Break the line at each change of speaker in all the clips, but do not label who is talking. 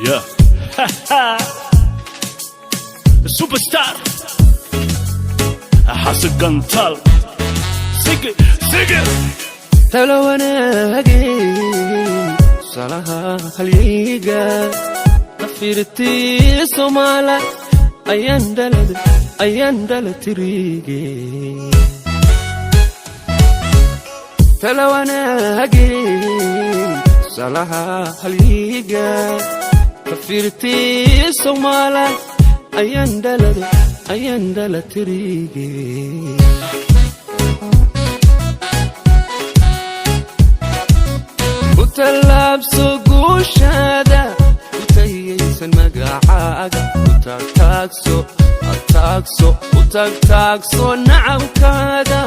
Yeah. The superstar. Xasan Gantaal. Sige, sige.
Talo wanaagin salaha halyeyga tafirtii Somaala ayaan dhalad, ayaan dhalatirige. Talo wanaagin salaha halyeyga tafirtii Somaala ayaan dhalad, ayaan dhalatirige. Ku tallaabso guushaada, ku tahiyaysan magacaaga, ku taagtaagso, taagso, ku taagtaagso nacabkaada,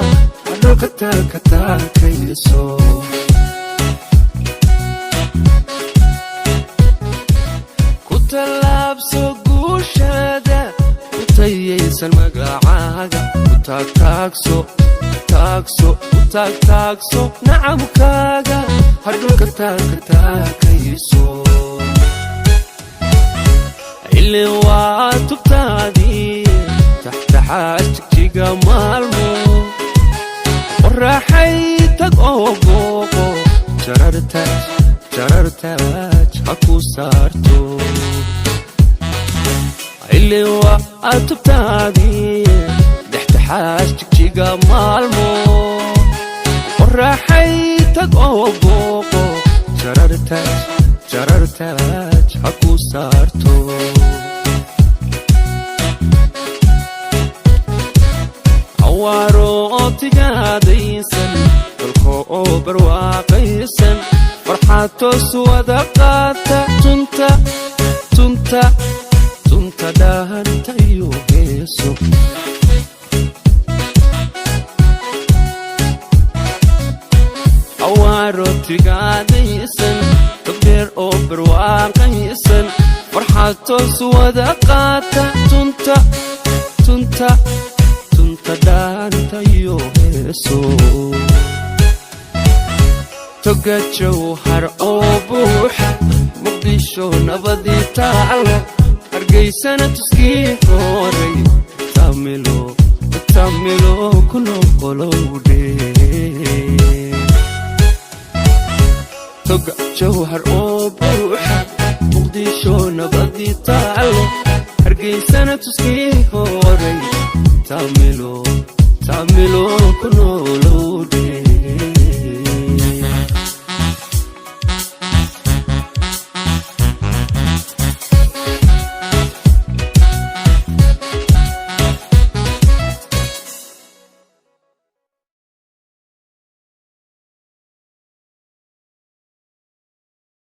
dhulka taagka taakayso. Ku tallaabso guushaada, ku tahiyaysan magacaaga, ku taagtaagso, taagso, ku taagtaagso nacabkaaga, hadhulka taagka taakayso. Ili waa tubtaadii taxtaxaas jigjiga maalmo qoraaxay tag oo booqo, jarartaaj, jarartaaj ha ku saarto. Ili waa tubtaadii dhextaxaas jigjiga maalmo qoraaxay tag oo booqo, jarartaaj, jarartaaj ha ku saarto. Awaaro oo tigaadaysan dalko oo barwaaqaysan, farxad toos wada qaata, tunta, tunta, tunta dhaanta iyo heeso. Awaaro tigaadaysan togdheer oo barwaaqaysan, farxad toos wada qaata, tunta, tunta, tunta dhaanta iyo heeso. Toga jawhar oo buuxa, Muqdisho nabadii taalo, Hargeysana tuskii horay, tamilo, tamilo ku noqolowdhe. Toga jawhar oo buuxa, Muqdisho nabadii taalo, Hargeysana tuskii horay, tamilo, tamilo ku noolowdhe.